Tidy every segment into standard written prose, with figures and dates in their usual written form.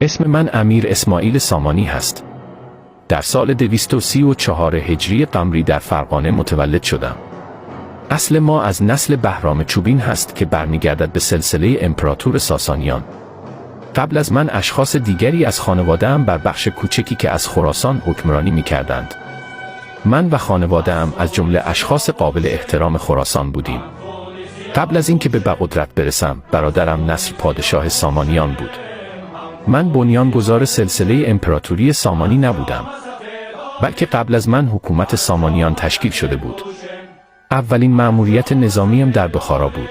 اسم من امیر اسماعیل سامانی هست. در سال 234 هجری قمری در فرغانه متولد شدم. اصل ما از نسل بهرام چوبین هست که برمیگردد به سلسله امپراتور ساسانیان. قبل از من اشخاص دیگری از خانواده‌ام بر بخش کوچکی که از خراسان حکمرانی می‌کردند. من و خانواده‌ام از جمله اشخاص قابل احترام خراسان بودیم. قبل از اینکه به قدرت برسم، برادرم نصر پادشاه سامانیان بود. من بنیانگذار سلسله امپراتوری سامانی نبودم، بلکه قبل از من حکومت سامانیان تشکیل شده بود. اولین مأموریت نظامیم در بخارا بود.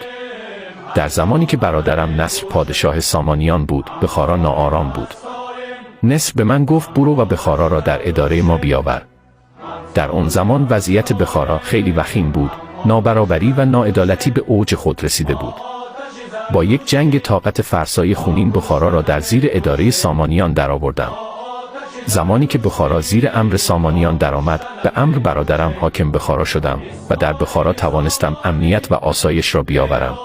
در زمانی که برادرم نصر پادشاه سامانیان بود، بخارا ناآرام بود. نصر به من گفت برو و بخارا را در اداره ما بیاور. در آن زمان وضعیت بخارا خیلی وخیم بود، نابرابری و ناعدالتی به اوج خود رسیده بود. با یک جنگ طاقت فرسای خونین بخارا را در زیر اداره سامانیان درآوردم. زمانی که بخارا زیر امر سامانیان درآمد، به امر برادرم حاکم بخارا شدم و در بخارا توانستم امنیت و آسایش را بیاورم.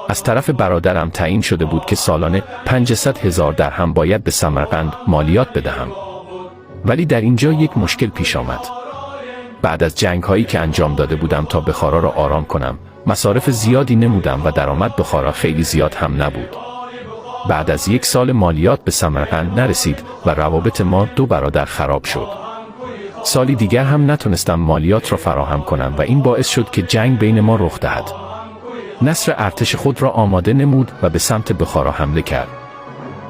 از طرف برادرم تعیین شده بود که سالانه 500,000 درهم باید به سمرقند مالیات بدهم. ولی در اینجا یک مشکل پیش آمد. بعد از جنگ هایی که انجام داده بودم تا بخارا را آرام کنم، مصارف زیادی نمودم و درآمد بخارا خیلی زیاد هم نبود. بعد از یک سال مالیات به سمرقند نرسید و روابط ما دو برادر خراب شد. سالی دیگر هم نتونستم مالیات را فراهم کنم و این باعث شد که جنگ بین ما رخ دهد. نصر ارتش خود را آماده نمود و به سمت بخارا حمله کرد.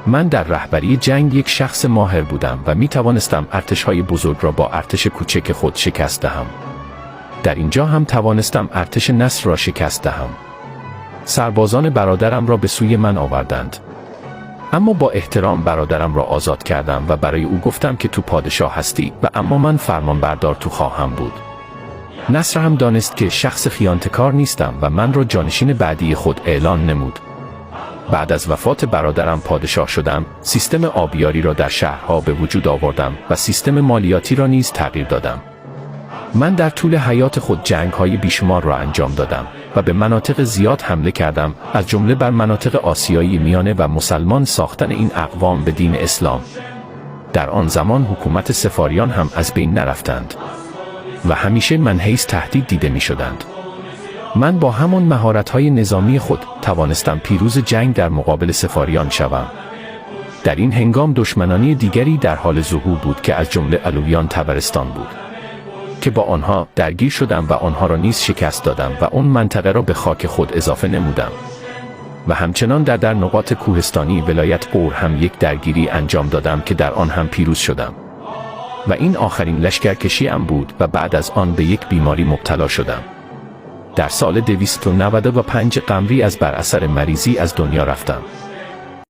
من در رهبری جنگ یک شخص ماهر بودم و می توانستم ارتش‌های بزرگ را با ارتش کوچک خود شکست دهم. در اینجا هم توانستم ارتش نصر را شکست دهم. سربازان برادرم را به سوی من آوردند. اما با احترام برادرم را آزاد کردم و برای او گفتم که تو پادشاه هستی و اما من فرمانبردار تو خواهم بود. نصر هم دانست که شخص خیانتکار نیستم و من را جانشین بعدی خود اعلان نمود. بعد از وفات برادرم پادشاه شدم، سیستم آبیاری را در شهرها به وجود آوردم و سیستم مالیاتی را نیز تغییر دادم. من در طول حیات خود جنگ‌های بیشمار را انجام دادم و به مناطق زیاد حمله کردم، از جمله بر مناطق آسیایی میانه و مسلمان ساختن این اقوام به دین اسلام. در آن زمان حکومت صفاریان هم از بین نرفتند و همیشه من حیث تهدید دیده می شدند. من با همان مهارت‌های نظامی خود توانستم پیروز جنگ در مقابل صفاریان شوم. در این هنگام دشمنانی دیگری در حال ظهور بود که از جمله علویان طبرستان بود که با آنها درگیر شدم و آنها را نیز شکست دادم و اون منطقه را به خاک خود اضافه نمودم. و همچنان در نقاط کوهستانی ولایت غور هم یک درگیری انجام دادم که در آن هم پیروز شدم. و این آخرین لشکرکشی ام بود و بعد از آن به یک بیماری مبتلا شدم. در سال 295 قمری از بر اثر مریضی از دنیا رفتم.